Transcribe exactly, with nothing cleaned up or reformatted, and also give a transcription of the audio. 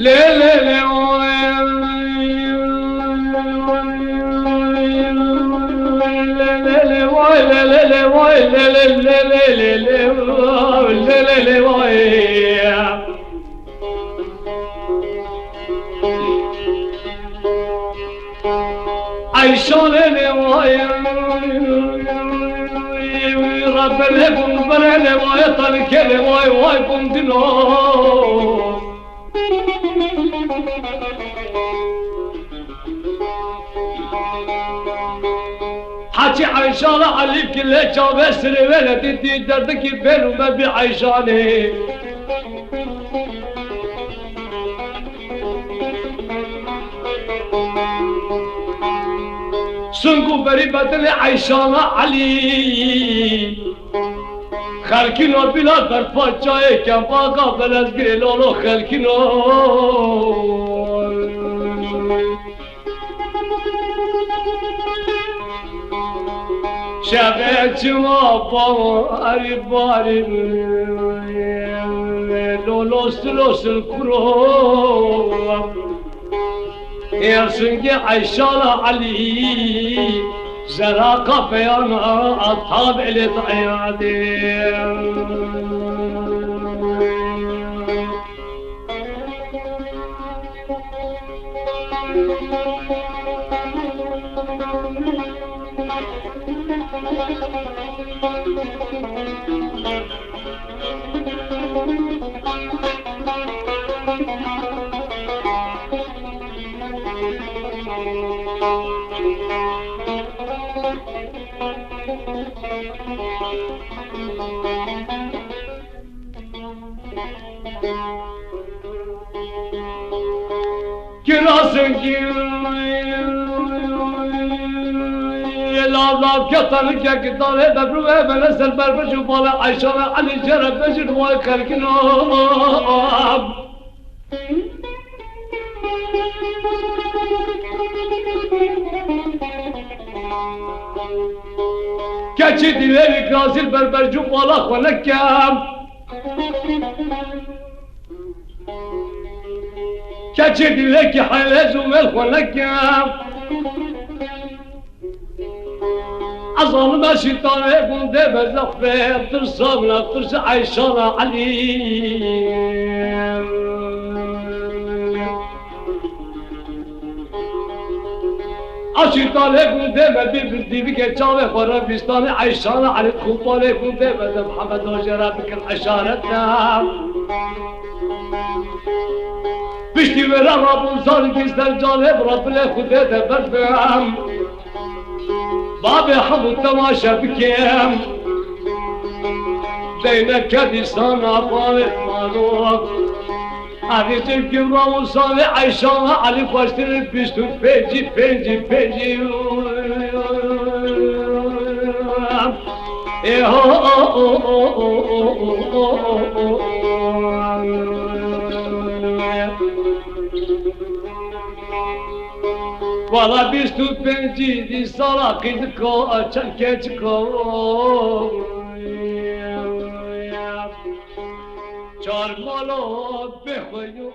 Lê lê lê oy. Lê lê lê oy, lê lê lê oy, lê lê lê lê lê lê oy, lê lê lê oy. Eyşanê lê vay, Rebelê bûn berê lê vay, telkê lê vay, vay bûn dino. Haçî Eyşana Elî ki lê çavê sirê wê le dîtî derdikî bêl û me bî Eyşanê. Sung û berî bedilê Eyşana Elî. Xelkîno bîla berpa çayê kembaka belezgirê lolo xelkîno. Şevê çima bawarî barî lolo silo sil kuro. Ê singê Eyşana Elî zeraqa peyana atab elê dayadê. Kirasın ki lav lav ketanı kek dale bebru ve bele ser berbeş û bale Ayşe ve Ali Cere bejir vay kerkin o. Keçî dîlê wî gazîl berbercû bala xwe nekem. Keçî dîlê ki helez û mel xwe nekem. Ez zanim ez şîtanê gundê me zexfê tirsa min e, tirsa Eyşana Elî. Ez şîtanê gundê me bî bir dîvike çavê xwe re bîstanê Eyşana Elî, xûpanê gundê me de Mihemed Hoca re bikin eşaret e. Piştî wê re rabûn zarikî ser canê bi Rebbilê Xwedê de berdem. Babê hemû temaşe bikim. Deyne kedî sana bavê mano. Evî civkî rawû salê Eyşa Elî xweştir bîst û pêncî, pêncî, pêncî. Ê ho, o, o. Wala bîst û pêncî dî sala qîziko, çend keçiko. Çar mala bê xwe yo.